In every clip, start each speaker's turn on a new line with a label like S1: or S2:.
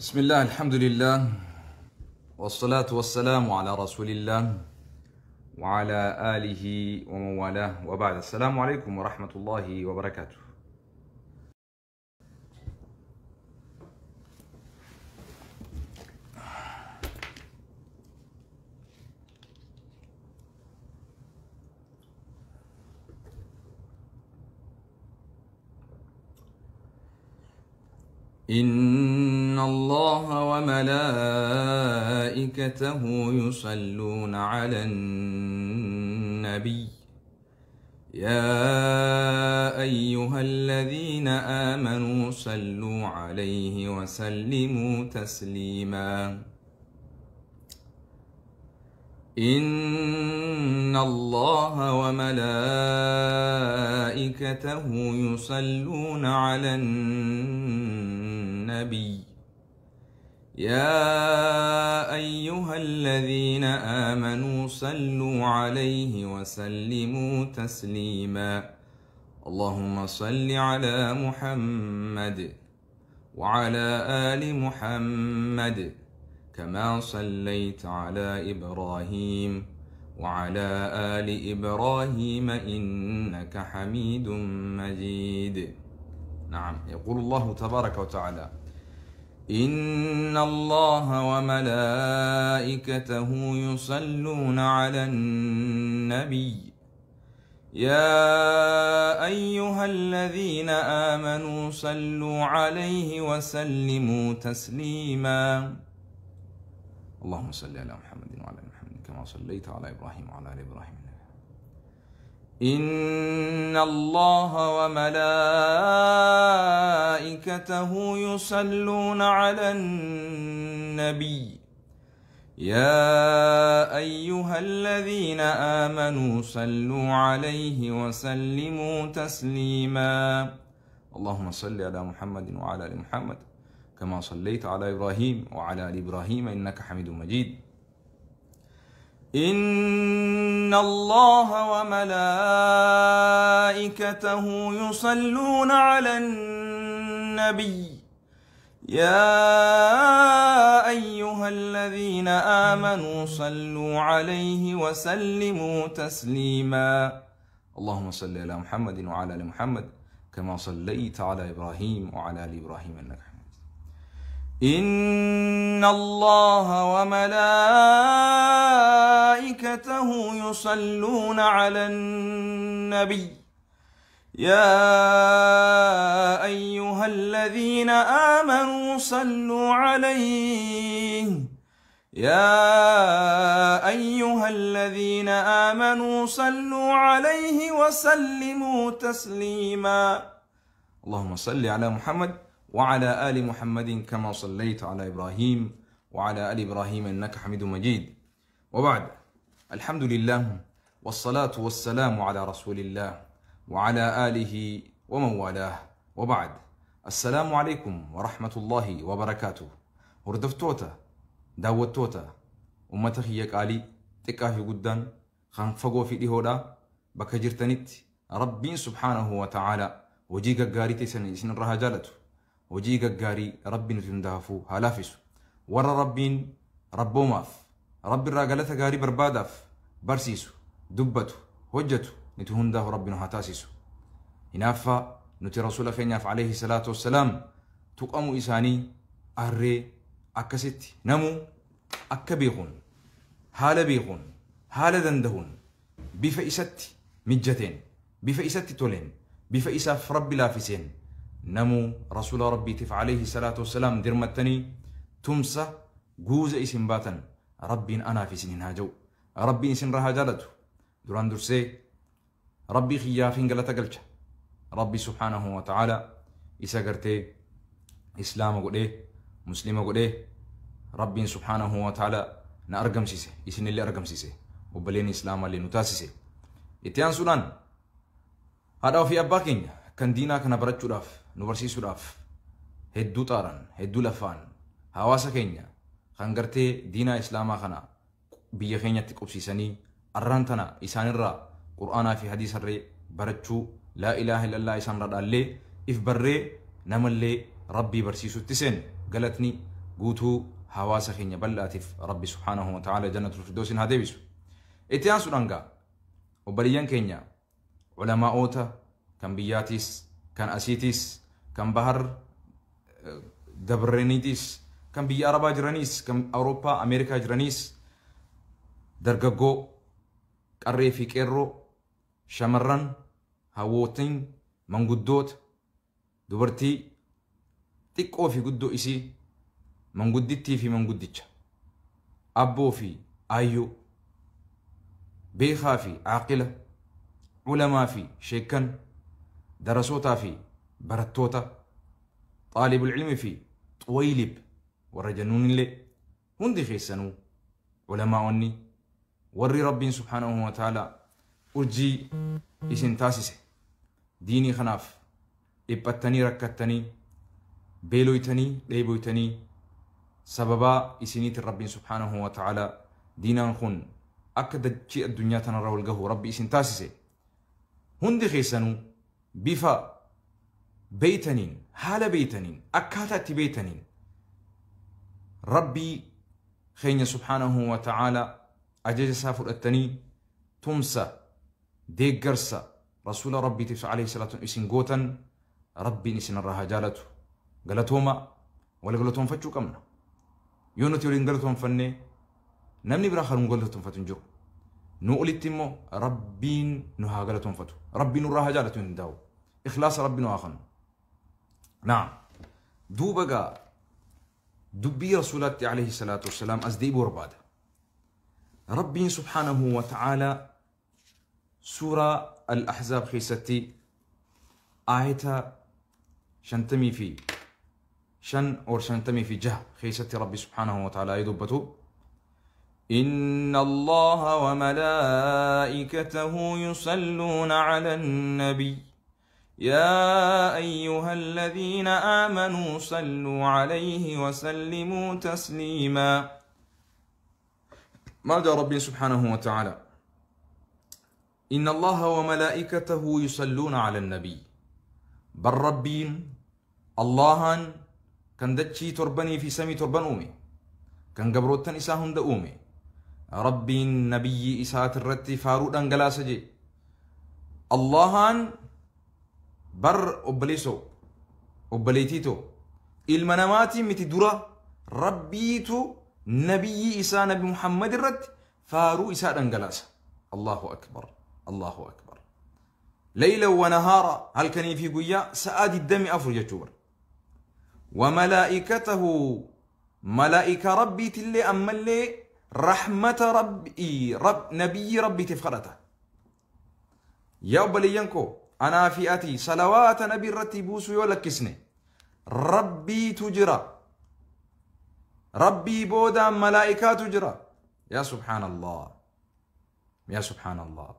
S1: بسم الله، الحمد لله، والصلاة والسلام على رسول الله وعلى آله ومن والاه، وبعد. السلام عليكم ورحمة الله وبركاته. إن الله وملائكته يصلون على النبي يا أيها الذين آمنوا صلوا عليه وسلموا تسليما. إن الله وملائكته يصلون على النبي يا أيها الذين آمنوا صلوا عليه وسلموا تسليما. اللهم صل على محمد وعلى آل محمد كما صليت على إبراهيم وعلى آل إبراهيم إنك حميد مجيد. نعم، يقول الله تبارك وتعالى: إن الله وملائكته يصلون على النبي يا أيها الذين آمنوا صلوا عليه وسلموا تسليما. اللهم صل على محمد وعلى آل محمد كما صليت على إبراهيم وعلى آل إبراهيم. إن الله وملائكته يصلون على النبي يا أيها الذين آمنوا صلوا عليه وسلموا تسليما. اللهم صل على محمد وعلى آل محمد كما صليت على إبراهيم وعلى آل إبراهيم إنك حميد مجيد. إن الله وملائكته يصلون على النبي يا أيها الذين آمنوا صلوا عليه وسلموا تسليما. اللهم صل على محمد وعلى آل محمد كما صليت على إبراهيم وعلى آل إبراهيم إنك حميد. إن الله وملائكته يصلون على النبي يا أيها الذين آمنوا صلوا عليه يا أيها الذين آمنوا صلوا عليه وسلموا تسليما. اللهم صل على محمد وعلى آل محمد كما صليت على إبراهيم وعلى آل إبراهيم إنك حميد مجيد. وبعد، الحمد لله والصلاة والسلام على رسول الله وعلى آله ومن والاه، وبعد. السلام عليكم ورحمة الله وبركاته. Hordoftoota، daawwattoota، ummata kiyya qaalii xiqqaa fi guddaan kan fagoo fi dhihoodhaa bakka jirtanitti Rabbiin subhaanahu wa ta'ala hojii gaggaarii teessan isinirraa haa jaalatu. Hojii gaggaarii Rabbi nuti hundaafuu haa laafisu. Warra Rabbiin rabboomaaf Rabbi irraa galata gaarii barbaadaaf barsiisu, dubbatu, hojjetu nuti hundaafu Rabbi nu haa taasisu. Hinaaffaa nuti rasuula keenyaaf alayhi salaatu wassalaam tuqamu isaanii arree akkasitti namuu akka beekuun, haala beekuun, haala dandahuun, bifa isatti mijjateen, bifa isatti toleen, bifa isaaf Rabbi laafiseen namuu rasuula Rabbiitiif alayhi salaatu wassalaam dirmattanii tumsa guuza isin baatan Rabbiin anaaf isin haa ja'u. Rabbiin isin haa jaalatu. Duraan dursee Rabbii kiyyaaf hin galata galcha. Rabbi subhaanahu wa ta'ala isa gartee islaama godhee muslima godhee Rabbiin subhaanahu wa ta'ala na argamsiise, isinillee argamsiise, obboleen islaamallee nu taasise. Itti aansuudhaan haadha ofii abbaa keenya kan diinaa kana barachuudhaaf nu barsiisuudhaaf hedduu xaaran, hedduu lafaan hawaasa keenya kan gartee diinaa islaamaa kana biyya keenyatti qubsiisanii arraan tana isaanirraa qur'aanaa fi hadiisarree barachuu laa ilaaha illallah isaanirraa dhaallee if barree namallee Rabbii barsiisutti seen galatni Guutuu hawaasa keenya bal'aatiif Rabbi subhaanahu wa ta'ala jannatul firdoosin haa deebisu. Itti aansuudhaan gaa obboleeyyan keenya ulamaa'oota kan biyyaatiis, kan asiitiis, kan bahar dabreniitiis, kan biyya Arabaa jiraniis, kan Awurooppaa, Ameerikaa jiraniis, dargaggoo, qarree fi qeerroo, shamarran, hawwootiin, manguddoota, dubartii xiqqoo fi guddoo isii, manguddittii fi manguddicha, abboo fi aayyoo, beekaa fi aaqila, ulamaa fi sheekkan, darasootaa fi barattoota, xaalibul ilmi fi xuwaylib warra jennuunillee hundi keessanuu ulamaa'onni warri Rabbiin subhaanahu wa ta'ala urjii isin taasise diinii kanaaf dhiphattanii rakkattanii beeloytanii dheeboytanii sababaa isiniitiin Rabbiin subhaanahu wa ta'ala diinaan kun akka dachii addunyaa tanarra wal gahu Rabbi isin taasise hundi keessanuu bifa beeytaniin, haala beeytaniin, akkaataa itti beeytaniin Rabbii keenya subhaanahu wa ta'ala ajaja isaa fudhattanii tumsa deeggarsa rasuula Rabbiitiif alayhi salaatu isin gootan Rabbiin isinirraa haa jaalatu. Galatooma wal galatoonfachuu qabna. Yoo nuti waliin galatoonfanne namni biraa kan nu galatoonfatu hin jiru. Nu olitti immoo Rabbiin nu haa galatoonfatu. Rabbiin nurraa haa jaalatu hin daa'u. Ikhlaasa Rabbi nu haa kennu. Naam. Duuba gaa dubbii rasuulaatti alayhi salaatu wassalaam as deebi'uu barbaada. Rabbiin subhaanahu wa ta'ala suuraa Al-Ahzaab keessatti aayata 55 or 56 keessatti Rabbi subhaanahu wa ta'ala yoo dubbatu إن الله وملائكته يصلون على النبي يا أيها الذين آمنوا صلوا عليه وسلموا تسليما. ما جاء ربي سبحانه وتعالى إن الله وملائكته يصلون على النبي. بل ربين اللهان كان دتشي تربني في سمي تربن أومي كان قبروتن إساهن دأومي ربي النبي إسات الرتي فاروق أنجلاسجي اللهان بر أبليسو أبليتيتو المناماتي متدرة ربيتو نبي إسا نبي محمد الرت فارو إساء أنجلاس. الله أكبر الله أكبر. ليلا ونهارا هل كان في قويا سآدي الدم أفرج جوبر. وملائكته ملائكة ربي تلي أما اللي رحمة ربي رب نبي ربي تفخرته. يا أبليانكو أنا في أتي صلوات نبي رتي بوسو يولكسني ربي تجرى ربي بودا ملائكة تجرى. يا سبحان الله يا سبحان الله.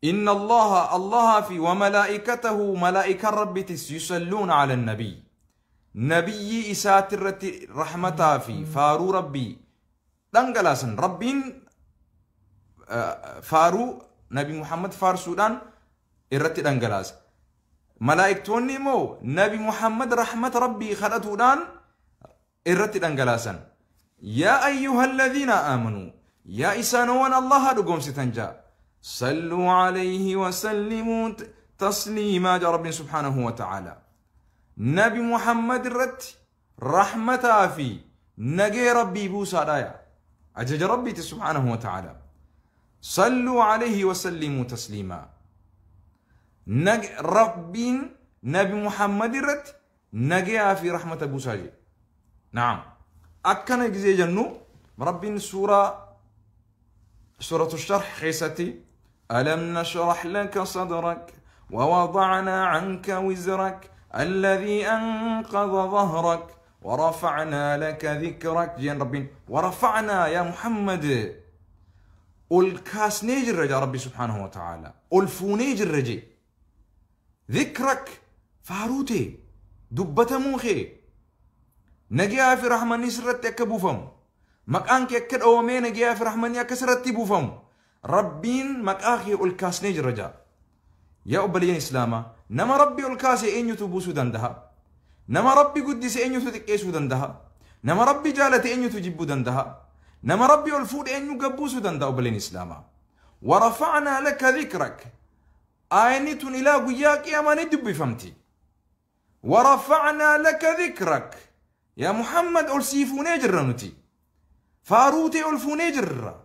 S1: إن الله الله في وملائكته ملائكة ربي يصلون على النبي نبي إسات رحمة في فارو ربي دنجلاسن ربين فارو نبي محمد فار سودان إرتي دنجلاس ملائكتوني مو نبي محمد رحمة ربي خلتودان إرتي دنجلاسن. يا أيها الذين آمنوا يا إسانوان الله دقوم ستنجا صلوا عليه وسلموا تسليما. جاء ربي سبحانه وتعالى نبي محمد الرت رحمة في نجي ربي بوسى رايا أجج ربي سبحانه وتعالى صلوا عليه وسلموا تسليما. ربي نبي محمد الرت نجي في رحمة بوسى. نعم أكن جزي جنو ربي سورة الشرح خيستي ألم نشرح لك صدرك ووضعنا عنك وزرك الذي أنقض ظهرك ورفعنا لك ذكرك. جين ربي ورفعنا يا محمد الكاس نيجر يا ربي سبحانه وتعالى الفونيجر رجي ذكرك فاروتي دبة موخي نجيا في رحمن سرت يكبوفم مكانك يكد أومي نجيا في رحمن يكسرت بوفم ربين مكاخي الكاس نيجر رجا. يا أبليين إسلاما نما ربي الكاس إن يتبوسو دندها Nama Rabbi guddise eenyutu xiqqeessuu danda'a? Nama Rabbi jaalate eenyutu jibbuu danda'a? Nama Rabbi ol fuudhe eenyu gabbuusuu danda'a obboleen Islaamaa? ورفعنا لك ذكرك. آينة إلى قياك يا من دبفمتي. ورفعنا لك ذكرك يا محمد. ألسيفوني جرنتي فاروتي ألفوني جر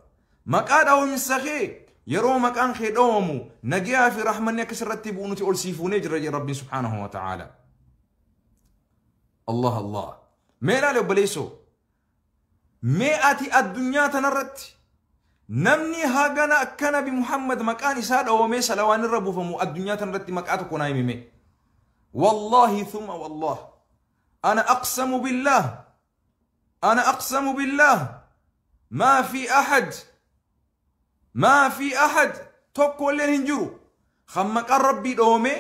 S1: مقاد أو مسخي يرو مكان خيدومو نجيا في رحمة يكسر رتبونتي ألسيفوني جر يا ربي سبحانه وتعالى. الله الله ميلا لو بليسو مئة الدنيا تنرت نمني هاغانا أكنا بمحمد مكان إساد أو ميسا لوان الربو فمو الدنيا تنرت مكاتو كنايمي مي. والله ثم والله أنا أقسم بالله، أنا أقسم بالله ما في أحد، ما في أحد tokko illeen hin jiru kan maqaan Rabbii dhoome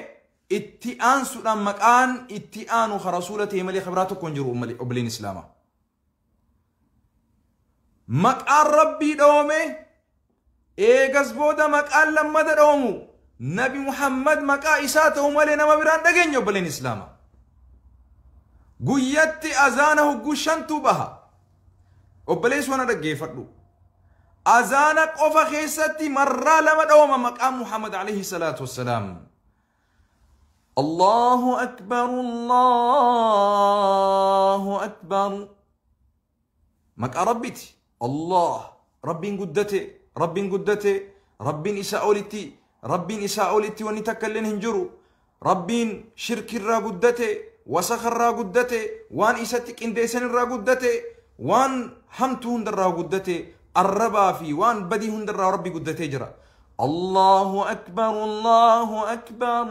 S1: itti aansuudhaan maqaan itti aanu ka rasuula ta'e malee ka biraa tokko hin jiru obboleen Islaamaa. Maqaan Rabbii dhoome eegas booda maqaan lammata dhoomu Nabi Muhammad maqaa isaa ta'u malee nama biraan dhageenya obboleen Islaamaa. Guyyatti azaana hogguu shantu baha. Obboleessi waan dhaggeeffadhu. Azaana qofa keessatti marraa lama dhooma maqaan Muhammad alayhi salaatu wassalaam. Allahu akbar, Allahu akbar. Maqaa Rabbiiti. Allah Rabbiin guddate, Rabbiin guddate, Rabbiin isaa olitti, Rabbiin isaa olitti wanni takka illeen hin jiru. Rabbiin shirkirraa guddate, wasakarraa guddate, waan isatti qindeessanirraa guddate, waan hamtuu hundarraa guddate, arrabaa fi waan badii hundarraa Rabbi guddatee jira. Allahu akbar, Allahu akbar.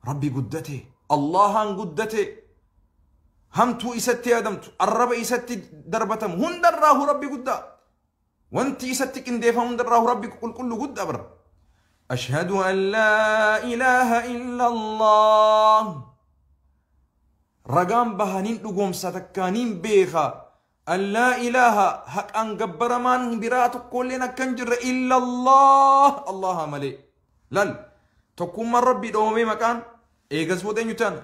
S1: Rabbi guddate, Allahan guddate. Hamtuu isatti yaadamtu, arraba isatti darbatamu hundarraahu Rabbi guddaa. Wanti isatti qindeeffamu hundarraahu Rabbi qulqullu guddaa bara. أشهد أن لا إله إلا الله. رقام بهانين لقوم ستكانين بيخا أن لا إله حق أن قبر من براتك كلنا كنجر إلا الله. الله ملي لل تكون من ربي دومي مكان إيغز بودين يتان.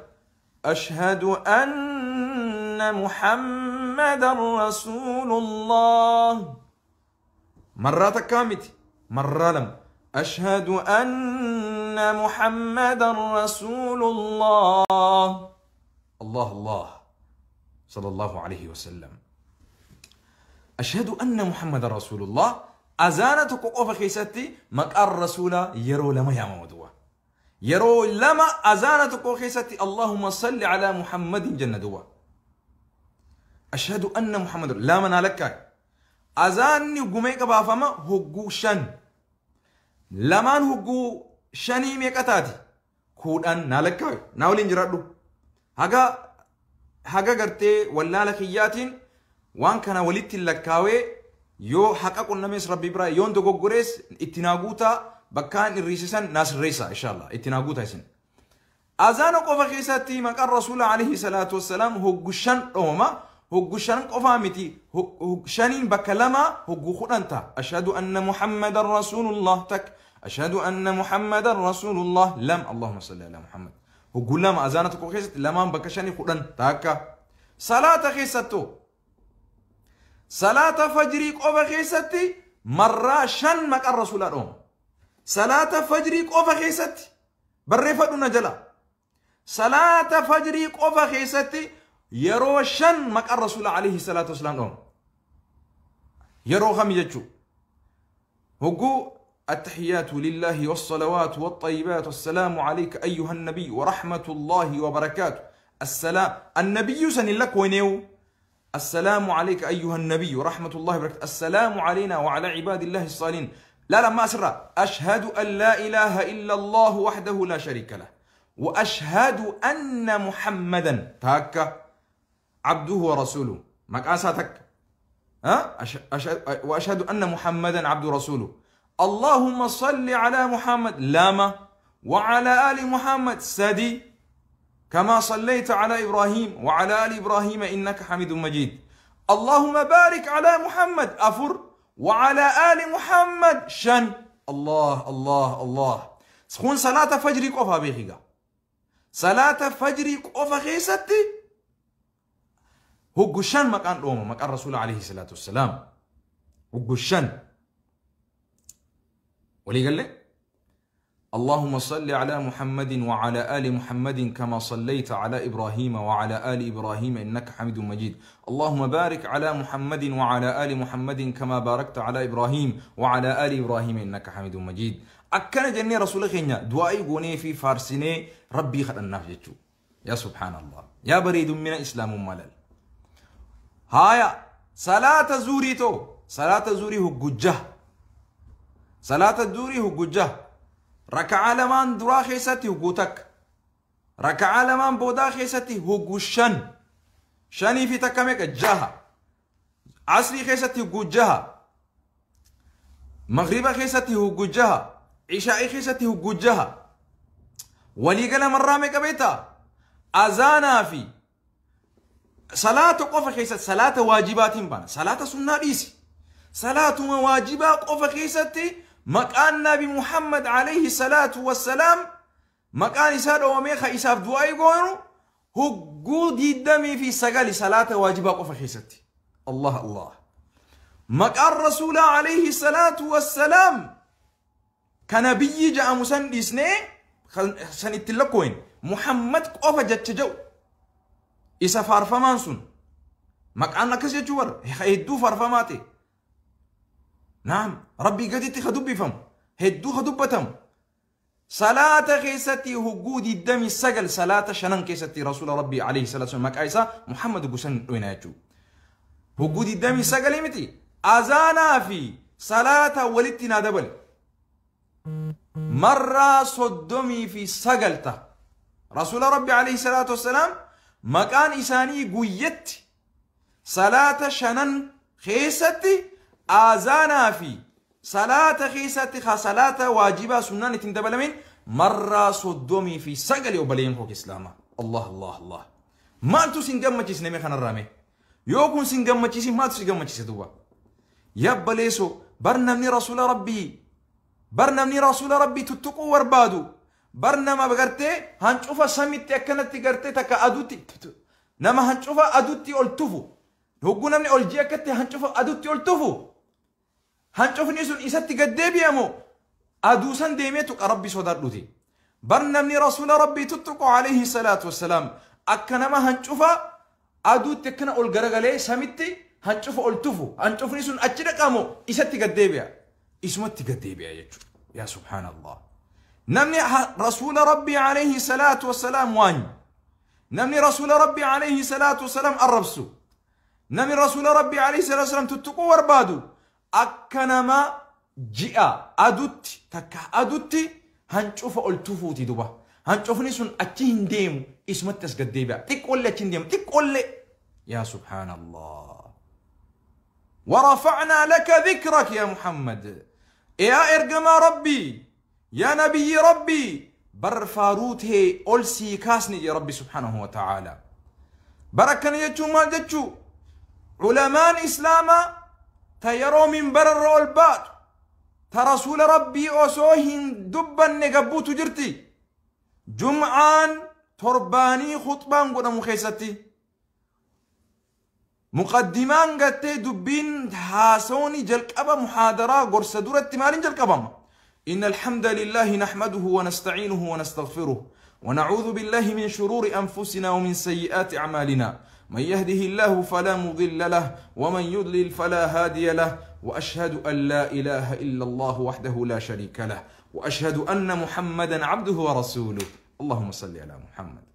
S1: أشهد أن محمد رسول الله. مرات كامت مرة لم. أشهد أن محمد رسول الله. الله الله صلى الله عليه وسلم. أشهد أن محمد رسول الله. أزانتك قف خيستي مكار رسول يرو لما يا مودوا يرو لما أزانتك خيستي. اللهم صل على محمد جنة دوا. أشهد أن محمد لا من لك أزاني قميك بافما هجوشن lamaan hogguu shanii meeqa taati? 10 naa lakkaawe. Naa waliin jiraadhu. Haga gartee wallaala kiyyaatiin waan kana walitti lakkaawee yoo haqa qunnamees Rabbi biraa yoon dogoggorees itti naa guutaa bakkaan irriisisan naa sirreessa inshallah itti naa guutaa isin. Azaana qofa keessatti maqaan rasuula alayhi salaatu wassalaam hoggu shan dhooma. Hoggu shan qofaa miti, shaniin bakka lama hoggu 10 ta'a. Ashhadu anna Muhammadan rasuulullah tak. Ashhadu anna Muhammadan rasuulullah lam. Allahumma salli ala Muhammad. Hoggu lama azaana tokko keessatti lamaan bakka shanii 10 takka. Salaata keessattuu salaata fajrii qofa keessatti marraa shan maqaan rasuulaa dhooma. Salaata fajrii qofa keessatti barreeffadhu na jala. Salaata fajrii qofa keessatti yeroo shan maqaan rasuula alayhi salaatu wasalaam dhooma. Yeroo kami jechuu? Hogguu التحيات لله والصلوات والطيبات والسلام عليك أيها النبي ورحمة الله وبركاته. السلام النبي سن لك وينيو. السلام عليك أيها النبي ورحمة الله وبركاته. السلام علينا وعلى عباد الله الصالحين. لا لا ما أسرع. أشهد أن لا إله إلا الله وحده لا شريك له وأشهد أن محمدا تاكا عبده ورسوله. مكاساتك ها؟ وأشهد أن محمدا عبده ورسوله. اللهم صل على محمد لاما وعلى آل محمد سدي كما صليت على إبراهيم وعلى آل إبراهيم إنك حميد مجيد. اللهم بارك على محمد أفر وعلى آل محمد شن. الله الله الله. سخون صلاة فجر قفا بيخيغا. Salaata fajrii qofa keessatti hoggu 5 maqaan dhooma maqaan rasuula alayhi salaatu wassalaam. Hoggu 5 walii galle. اللهم صل على محمد وعلى آل محمد كما صليت على إبراهيم وعلى آل إبراهيم إنك حميد مجيد. اللهم بارك على محمد وعلى آل محمد كما باركت على إبراهيم وعلى آل إبراهيم إنك حميد مجيد. أكن جنة رسول خينا دعائي غوني في فارسيني ربي خدنا في يا سبحان الله يا بريد من إسلام ملل. هايا صلاة زوري تو صلاة زوري هو ججة، صلاة زوري هو ججة. ركعة لمان درا خيستي هجوتك، ركعة لمان بودا خيستي هجوشن شني في تكمك جها، عصري خيستي هجوجها، مغربا خيستي هجوجها، عشاء خيستي هجوجها. ولي قال مرة مك بيتا أذانا في صلاة قف خيست، صلاة واجبات بنا، صلاة سنة ديسي، صلاة واجبات قف خيستي مكان نبي محمد عليه الصلاة والسلام مكان إساد وميخا إساف دعائي قولوا هو دمي في سجل صلاة واجبة قف خيستي. الله الله. مكان رسول عليه الصلاة والسلام كنبي جاء مسند إسنه سنتلقوين محمد قف جتجو إساف عرفمان مكان نكس يجور هيدو فرفماتي. نعم ربي قديتي خدوب بفم هدو خدوب بتم. صلاة خيستي هجود الدم السجل صلاة شنن كيستي رسول ربي عليه الصلاة والسلام مكايسا محمد جسن ويناجو هجود الدم السجل متي أذانا في صلاة ولدتنا دبل مرة صدمي في سجلته رسول ربي عليه الصلاة والسلام مكان إساني قيت صلاة شنن خيستي آذانا في صلاة خيستي خصلاة واجبة سنة تندبل من مرة صدومي في سجل وبلين فوق إسلاما. الله الله الله. ما أنتو سنجمع تشيس نمي خان الرامي يوكون سنجمع تشيس ما أنتو سنجمع تشيس دوبا يبليسو برنامني رسول ربي، برنامني رسول ربي تتقو وربادو برنامج بغرتي هنشوفها سميت أكنت تغرتي تكا أدوتي نما هنشوفها أدوتي ألتفو هو نمني ألجي أكتي هنشوفها أدوتي ألتفو هنشوفني سون إساتي قدبي أمو أدوسن ديمتك ربي صدر برنامني رسول ربي تتقو عليه الصلاة والسلام أكنما هنشوفها أدوتي كنا ألجرجلي سميتي هنشوف ألتفو هنشوفني سون أتشرك أمو إساتي قدبي اسمتي قدبي يا سبحان الله. نمني رسول ربي عليه الصلاة والسلام وان نمني رسول ربي عليه الصلاة والسلام الربسو نمني رسول ربي عليه الصلاة والسلام تتقو وربادو أكنما جاء أدوت تكا أدوتي هنشوف ألتفو تدوبا هنشوفني سن أتين ديم اسمت تسقد ديبا تقول لي أتين ديم تقول لي يا سبحان الله. ورفعنا لك ذكرك يا محمد يا إرجما ربي يا نبي ربي برفاروته ألسي كاسني يا ربي سبحانه وتعالى. بركني يجو ما جتشو علماء إسلام تيرو من بر البات ترسول ربي أسوهن دبا نقبوت جرتي جمعان ترباني خطبان قدام خيستي مقدمان قتي دبين حاسوني جلقبا محاضرة قرص دورة مالين جلقبا. إن الحمد لله نحمده ونستعينه ونستغفره ونعوذ بالله من شرور أنفسنا ومن سيئات أعمالنا من يهده الله فلا مضل له ومن يضلل فلا هادي له وأشهد أن لا إله إلا الله وحده لا شريك له وأشهد أن محمدا عبده ورسوله اللهم صل على محمد.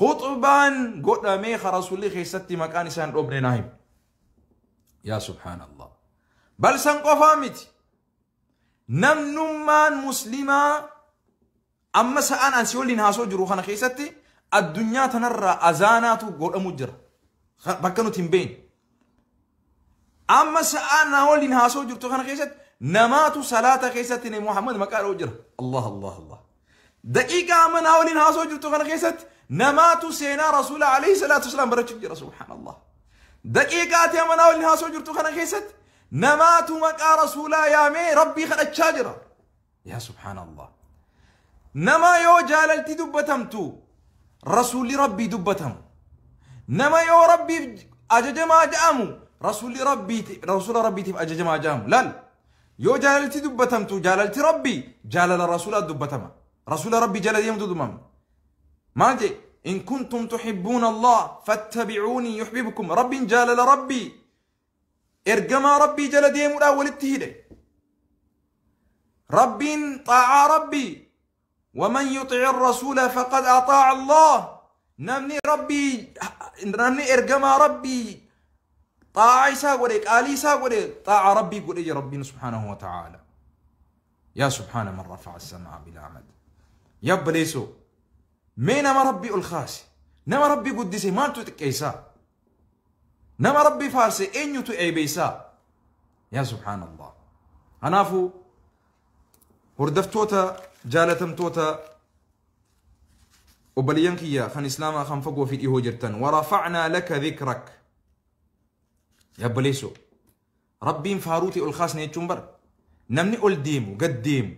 S1: خطبان قد ميخ رسول الله خيستي مكان سان ربنا نايم يا سبحان الله. بل سنقفامتي نمنمان مسلمة أما سأن أنسيولين هاسو جروخنا خيستي الدنيا تنرى أزاناتو قول أمجر بكنو تنبين أما سأن أولين هاسو جرتوخنا خيست نماتو صلاة خيستي محمد مكان أجر الله الله الله. دقيقة أما أولين هاسو جرتوخنا خيست نماتو سينا رسول عليه الصلاة والسلام برجل سبحان الله. دقيقة أما أولين هاسو جرتوخنا خيست نماتو مكا رسولا يا مي ربي خد الشاجرة يا سبحان الله. نما يو جاللتي دبتمتو Rasuulli Rabbii dubbatamu. Nama yoo Rabbiif ajajamaa ja'amu Rasuulli Rabbiitiif Rasuula Rabbiitiif ajajamaa ja'amu. Laal yoo jaalalti dubbatamtu jaalalti Rabbii jaalala Rasuulaa dubbatama. Rasuula Rabbii jala deemtu dubbatama. Maal jee in kuntum tuhibbuuna Allah fattabi'uunii yuhbibkum. Rabbiin jaalala Rabbii ergamaa Rabbii jala deemuudhaan walitti hidhe. Rabbiin xaa'aa Rabbii ومن يطع الرسول فقد أطاع الله. نمني ربي نمني إرجما ربي طاعة إسا قولي آلي إسا قولي طاعة ربي قولي ربي سبحانه وتعالى. يا سبحان من رفع السماء بلا عمد. يا بليسو مين ما ربي الخاسي نما ربي قدسي ما انتو تكيسا نما ربي فارسي إن يتو إيبيسا. يا سبحان الله. هنافو هردفتوتا جالتمتوتا وبليان كيا خان إسلاما خان فقوا في إيهو جرتن ورفعنا لك ذكرك. يا بليسو ربي فاروتي الخاص نيتشمبر نمني أول ديمو قد ديمو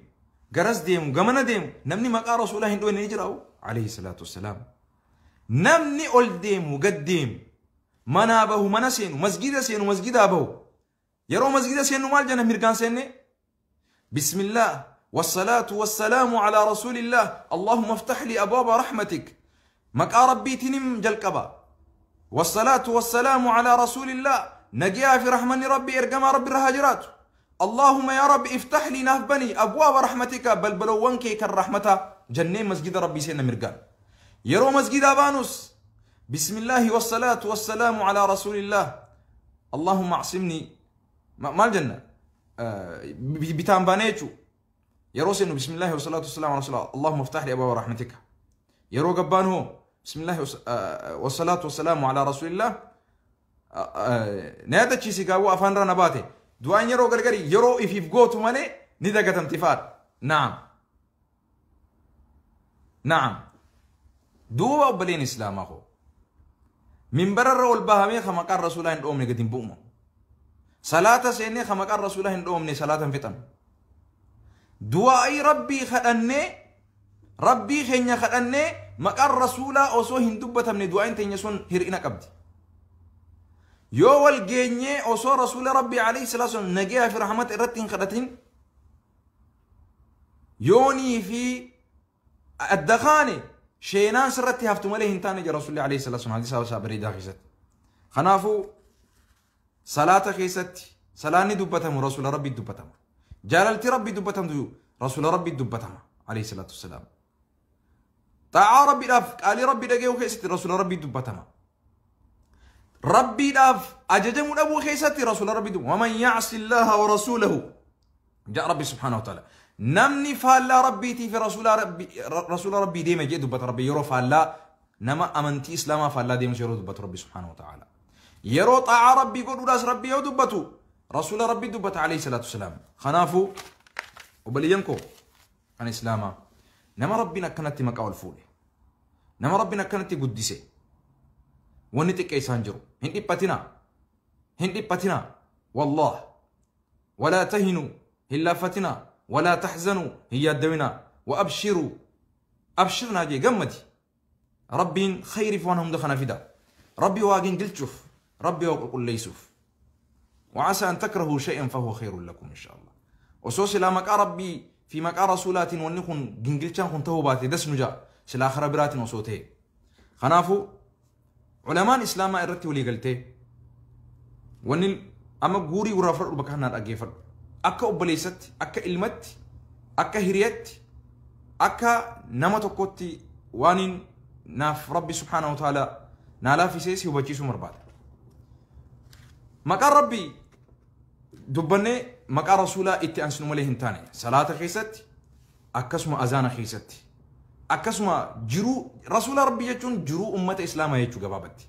S1: قرس ديمو قمنا ديمو نمني مقا رسول الله هندوين يجراو عليه الصلاة والسلام. نمني أول ديمو قد ديمو منابه منسينو مسجد سينو مسجد أبو يرو مسجد سينو مال جنة مرقان سيني. بسم الله والصلاة والسلام على رسول الله اللهم افتح لي أبواب رحمتك. مكا ربي تنم جلقبا والصلاة والسلام على رسول الله نجيا في رحمن ربي إرقما ربي الرهاجرات. اللهم يا رب افتح لي نافبني أبواب رحمتك بل بلوانكي كالرحمة جنة مسجد ربي سيدنا مرقان يرو مسجد أبانوس. بسم الله والصلاة والسلام على رسول الله اللهم اعصمني ما الجنة بتامبانيتشو يروس إنه بسم الله والصلاة والسلام على رسول الله اللهم افتح لي أبواب رحمتك. يرو قبان هو بسم الله والصلاة والسلام على رسول الله نادى تشيسي قابو أفان رانا باتي دوان يرو قرقري يرو إفيف قوتو مالي ندى قتم تفار. نعم نعم دوبا وبلين إسلام أخو من برر والبهامي خمقار رسول الله إن أمني قديم بؤمو صلاة سيني خمقار رسول الله إن أمني صلاة فتن دعائي ربي خدني ربي خنيا خدني مقر رسولا أوسو هندوبة من دعاء تنيسون هرئنا كبد يو والجيني أوسو رسول ربي عليه الصلاة والسلام نجيها في رحمة الرتين خدتين يوني في الدخاني شينان سرتي هفتم عليه هنتاني جا رسول الله عليه الصلاة والسلام حديث أوسا بريدا خيست خنافو صلاة خيست صلاة دبتهم رسول ربي دبتهم جاللتي ربي دبتهم ديو رسول ربي دبتهم عليه الصلاة والسلام. طاعة ربي لاف قالي ربي دقيو خيستي رسول ربي دبتهم ربي لاف أججم أبو خيستي رسول ربي دب ومن يعص الله ورسوله جاء ربي سبحانه وتعالى نمني فالا ربي تي في رسول ربي رسول ربي ديما جي دبت ربي يرو فالا نما أمنتي إسلاما فالا ديما يرو دبت ربي سبحانه وتعالى يرو طاعة ربي قول راس ربي يو دبتو رسول ربي دبت عليه الصلاة والسلام. خنافو وبلينكو عن إسلاما نما ربنا كانت مكاول فولي نما ربنا كانت قدسي ونتك إيسان جرو هندي باتنا هندي باتنا والله ولا تهنوا إلا فتنا ولا تحزنوا هي الدونا وأبشروا أبشرنا جي قمتي ربي خير فوانهم دخنا فدا ربي واقين قلتشوف ربي وقل ليسوف وعسى أن تكرهوا شيئا فهو خير لكم إن شاء الله. وسوس لا مكا ربي في مكا رسولات ونكون جنجلتشان كن توباتي دس نجا سلا خربرات وصوته خنافو علماء الإسلام إرتي ولي قلتي ونل أما غوري ورافر بكهنا أجيفر أكا أبليست أكا إلمت أكا هريت أكا نمتكوتي وانين ناف ربي سبحانه وتعالى نالا في سيسي وبجيسو مرباد مكان ربي دبني مكان رسولا إتي أنسنو مليه هنتاني صلاة خيست أكسما أزان خيست أكسما جرو رسول ربي يجون جرو أمة إسلام يجو قبابتي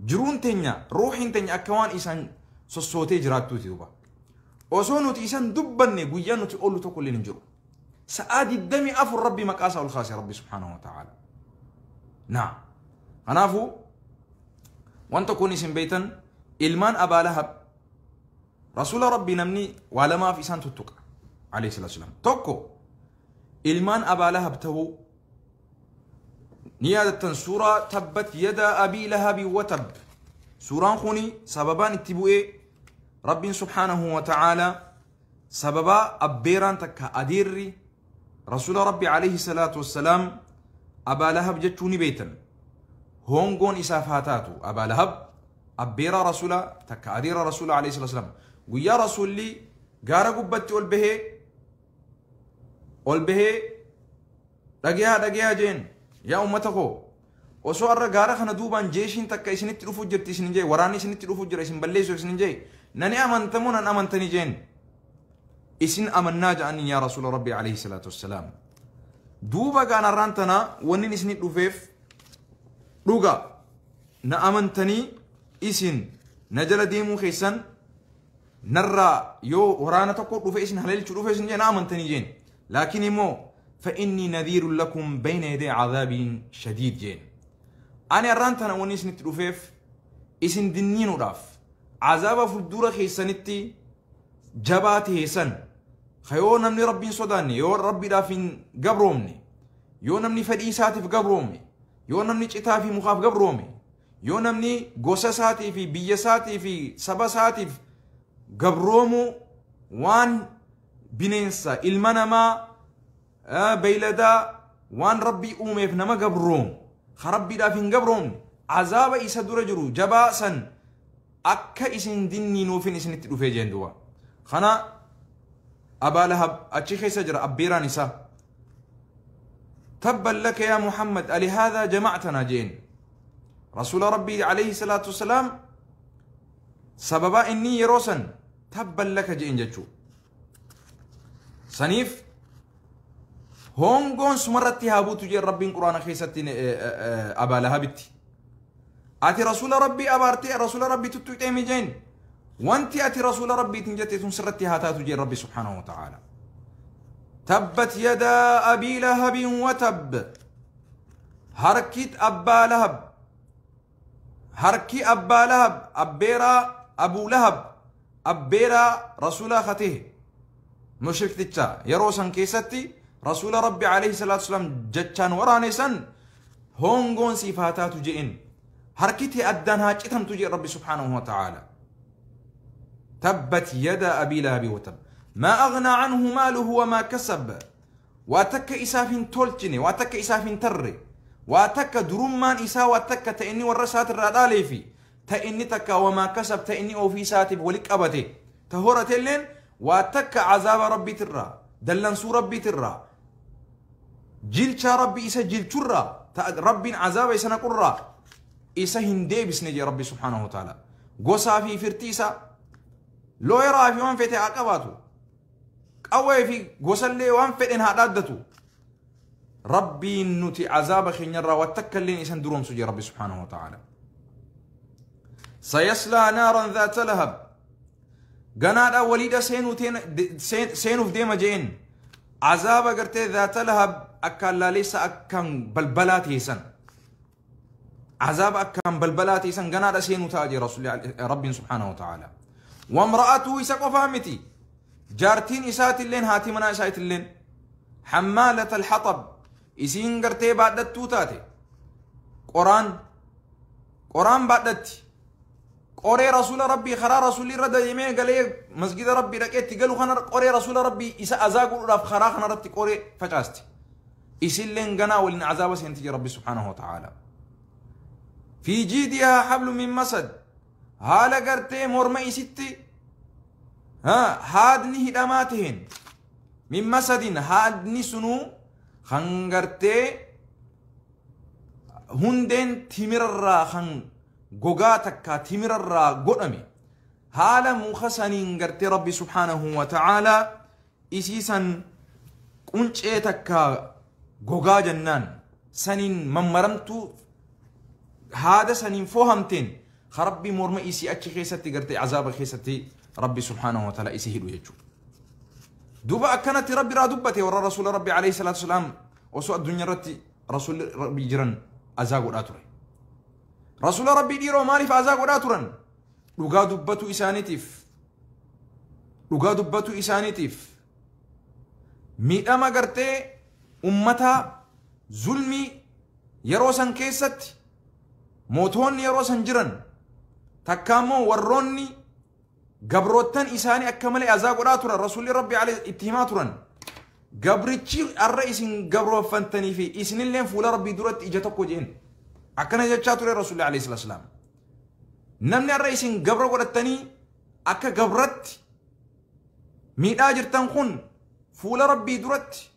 S1: جرون تنيا روحين تنيا أكوان إسان سوسوتي جراتو تيوبا وصونو إسان دبني قيانو تقولو تقول لنجرو سآدي الدمي أفر ربي مكاسا والخاسي ربي سبحانه وتعالى. نعم خنافو وأن تكوني سن بيتا إلمان أبا لهب رسول ربي نمني ولا ما في سان تتوك عليه الصلاة والسلام توكو إلمان أبا لهب تو Ni yaadattan suuraa tabbat yadaa abii lahabi watab. Suuraan kuni sababaan itti bu'ee Rabbiin subhaanahu wa ta'aalaa sababaa abbeeraan takka adeerri rasuula Rabbi alayhi salaatu wassalaam Abaa Lahab jechuu ni beeytan. Hongoon isaaf haa taatu. Abaa Lahab abbeeraa rasuula takka adeera rasuula alayhi salaatu wassalaam. Guyyaa rasuulli gaara gubbatti ol bahee dhagayaa dhagayaa jeen, yaa ummata koo, osoo arra gaara kana duubaan jeeshiin takka isinitti dhufuu jirti isin jee, waraanni isinitti dhufuu jira isin balleessuuf isin jee, nani amantamoo nan amantanii jeen. Isin amannaa ja'anii yaa rasuula Rabbi alayhi salaatu wassalaam. Duuba gaan arraan tana wannin isinit dhufeef dhuga na amantanii isin na jala deemuu keessan narraa yoo waraana tokko dhufe isin haleelchuu dhufe isin jee na amantanii jeen. Laakiin immoo فإني نذير لكم بين يدي عذاب شديد jeen. Ani arraan tana wanni isinitti dhufeef isin dinniinuudhaaf azaaba fuuldura keessanitti jabaa ta'e san yoo namni Rabbiin sodaanne, yoo Rabbiidhaaf hin gabroomne, yoo namni fedhii isaatiif gabroome, yoo namni citaa fi mukaaf gabroome, yoo namni gosa isaatii fi biyya isaatii fi saba isaatiif gabroomuu waan bineensa ilma namaa beeyladaa waan Rabbii uumeef nama gabroomu ka Rabbiidhaaf hin gabroomne azaaba isa dura jiru jabaa san akka isin dinniinuufin isinitti dhufee jeen. Duba kana Abaa Lahab achi keessa jira abbeeraan isaa. تبا لك يا محمد ألهذا جمعتنا jeen. Rasuula Rabbii alayhi salaatu wasalaam sababa inni yeroo san تبا لك jeen jechuu saniif hongoon sumarratti haa buutu jeen. Rabbiin Quraana keessatti Abaa Lahabitti ati rasuula Rabbii abaartee rasuula Rabbii tuttuqxee jeen, wanti ati rasuula Rabbiitiin jette tun sirratti haa taatu jeen Rabbi subhaanahu wa ta'aala. تبت يدا أبي لهب وتب. Harkit Abbaa Lahab, harki Abbaa Lahab, abbeeraa Abuu Lahab, abbeeraa rasuulaa katee mushrikticha yeroo san keessatti rasuula Rabbi alayhi salaatu wasalaam jechaan waraane san hongoon siif haa taatu je'in, harki tee addaan haa citamtu jeen Rabbi subhaanahu wa ta'aala. تبت يدا أبي لهب وتب ما أغنى عنه ماله وما كسب. Waa takka isaaf hin tolchine, waa takka isaaf hin tarre, waa takka durummaan isaa, waa takka ta inni warra isaatirraa dhaalee fi ta inni takka وما كسب ta inni ofii isaatiif wali qabate ta horatelleen waa takka azaaba Rabbiitirraa, dallansuu Rabbiitirraa, jilchaa Rabbi isa jilchurraa, ta Rabbiin azaaba isa naqurraa isa hin deebisne jee Rabbi subhaanahu wa ta'ala. Gosaa fi firtii isaa looyeraa fi waan fete haa qabaatu, qawwee fi gosallee waan fedhen haa dhaaddatu, Rabbiin nuti azaaba keenyarraa waa takka illeen isan duroomsu jee Rabbi subhaanahu wa ta'ala. سيصلى نارا ذات لهب. Ganaadha waliidha seenuuf deema jeen azaaba gartee ذات لهب akkaan laaleessa akkaan balbalaa teessan, azaaba akkaan balbalaa teessan ganaadha seenuu ta'a jee rasuulli Rabbiin subhaanahu wa ta'ala. وامرأته isa qofaa miti, jaartiin isaatilleen, haati manaa isaatilleen حمالة الحطب isiin gartee baadhattuu taate, qoraan qoraan baadhatti, qoree rasuula Rabbii karaa rasuulli irra deemee galee masgida Rabbii dhaqeetti galu kana qoree rasuula Rabbii isa azaa godhuudhaaf karaa kanarratti qoree facaasti. Isilleen ganaa waliin azaaba seenti jee Rabbi subhaanahu wa ta'ala. في جيدها حبل من مسد. Haala gartee morma isitti haadni hidhamaa taheen من مسد haadni sunuu kan gartee hundeen timirarraa kan gogaa takka timirarraa godhame haala muka saniin gartee Rabbi subhaanahu wa ta'aalaa isiisan quncee takka gogaa jennaan saniin mammaramtuu haada saniin foohamteen Rabbi morma isii achi keessatti gartee azaaba keessatti Rabbi subhaanahu wa ta'ala isii hidhu jechuudha. Duuba akkanatti Rabbi irraa dubbate warra rasuula Rabbi alayhi salaatu wasalaam osoo addunyaa irratti rasuulli Rabbi jiran azaa godhaa ture. Rasuula Rabbii dhiiroo maaliif azaa godhaa turan? Dhugaa dubbatu isaaniitiif. Dhugaa dubbatu isaaniitiif. Miidhama gartee ummata zulmii Yeroo san keessatti mootonni yeroo san jiran takka immoo warroonni gabroottan isaanii akka malee azaa godhaa turan rasuulli rabbi itti himaa turan. Gabrichi arra isin gabroofantanii fi isinilleen fuula rabbii duratti ija tokko jeen akkana jechaa ture rasuulli alayhi salaatu wasalaam. Namni arra isin gabra godhattanii akka gabratti miidhaa jirtan kun fuula rabbii duratti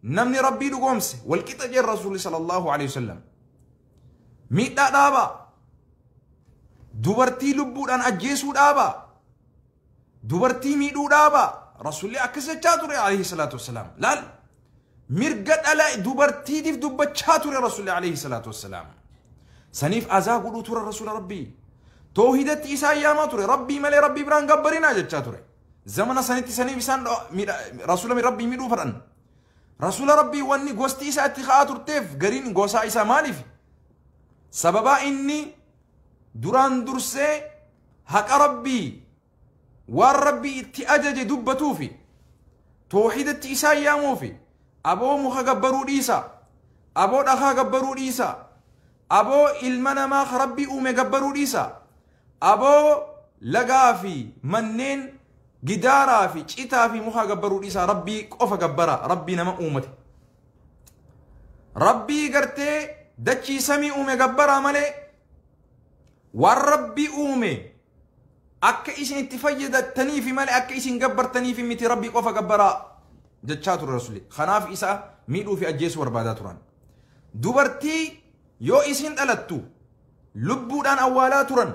S1: namni rabbii dhugoomse walqixa jeen rasuulli sallallahu alayhi wasallam. Miidhaa dhaabaa, dubartii lubbuudhaan ajjeesuu dhaabaa, dubartii miidhuu dhaabaa. Rasuulli akkas jechaa ture alayhi salaatu wassalaam. Laal mirga dhala dubartiitiif dubbachaa ture rasuulli alayhi salaatu wassalaam. Saniif azaa godhuu ture rasuula rabbii. Toohidatti isaan yaamaa ture rabbii malee rabbii biraan gabbarinaa jechaa ture. Zamana sanitti saniif isaan rasuula rabbii miidhuu fedhan. Rasuula rabbii wanni gosti isaa itti ka'aa turteef gariin gosaa isaa maaliif? Sababaa inni duraan dursee haqa rabbii waan rabbii itti ajaje dubbatuufi toohidatti isaan yaamuufi aboo muka gabbaruu dhiisa, aboo dhakaa gabbaruu dhiisa, aboo ilma namaa ka rabbii uume gabbaruu dhiisa, aboo lagaa fi manneen gidaaraa fi citaa fi muka gabbaruu dhiisa, rabbii qofa gabbara, rabbii nama uumate, rabbii gartee dachii samii uume gabbaraa malee waan rabbii uume akka isin itti fayyadattaniifi malee akka isin gabbartaniifi miti, rabbii qofa gabbaraa jechaa ture rasuulli. Kanaaf isa miidhuu fi ajjeesuu barbaadaa turan. Dubartii yoo isin dhalattu lubbuudhaan awwaalaa turan.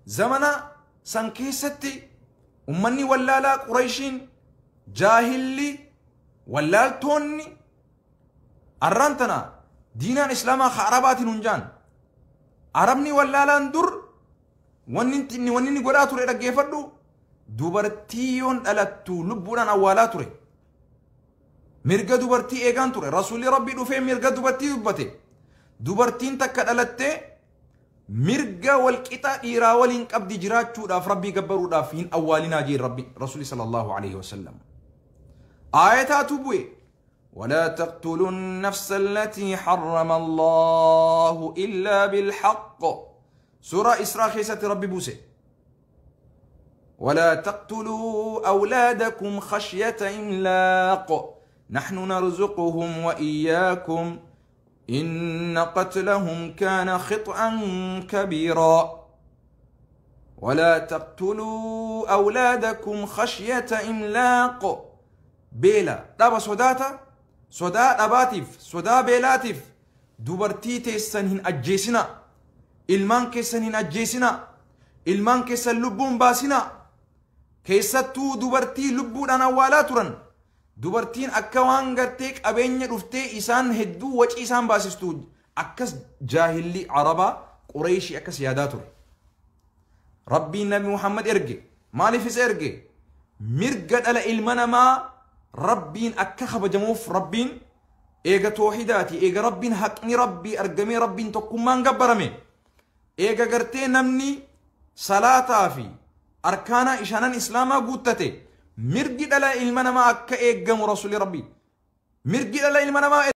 S1: Zamana san keessatti ummanni wallaalaa Qurayshiin jaahilli wallaaltoonni arraan tana diinaan islaamaa ka arabaatiin hunjaan arabni wallaalaan dur wanni inni godhaa ture dhaggeeffadhu, dubartii yoon dhalattu lubbuudhaan awwaalaa ture. Mirga dubartii eegaan ture. Rasuulli rabbii dhufee mirga dubartii dubbate. Dubartiin takka dhalattee mirga walqixa dhiiraa waliin qabdi jiraachuudhaaf rabbii gabbaruudhaaf hin awwaalinaa jeen rabbi rasuulli sallallahu alaihi wasallam. Aayataatu bu'e. ولا تقتلوا النفس التي حرم الله إلا بالحق. سورة إسراء خيسة ربي بوسي. ولا تقتلوا أولادكم خشية إملاق نحن نرزقهم وإياكم إن قتلهم كان خطأ كبيرا. ولا تقتلوا أولادكم خشية إملاق. بيلا دابا صداتا صدا داباتيف صدا بيلاتيف دوبرتي تيسن هن أجيسنا، ilmaan keessan hin ajjeesina, ilmaan keessan lubbuun baasina. Keessattuu dubartii lubbuudhaan awwaalaa turan. Dubartiin akka waan gartee qabeenya dhuftee isaan hedduu wacii isaan baasistu akkas jaahilli arabaa Qurayshii akkas yaadaa ture. Rabbiin Nabi Muhammad erge. Maaliif isa erge? Mirga dhala ilma namaa rabbiin akka kabajamuuf rabbiin eega toohidaati, eega rabbiin haqni rabbii argamee rabbiin tokkummaan gabbarame, eega gartee namni salaataa fi arkaana ishanan islaamaa guuttate mirgi dhala ilma namaa akka eeggamu rasuulli rabbii mirgi dhala ilma namaa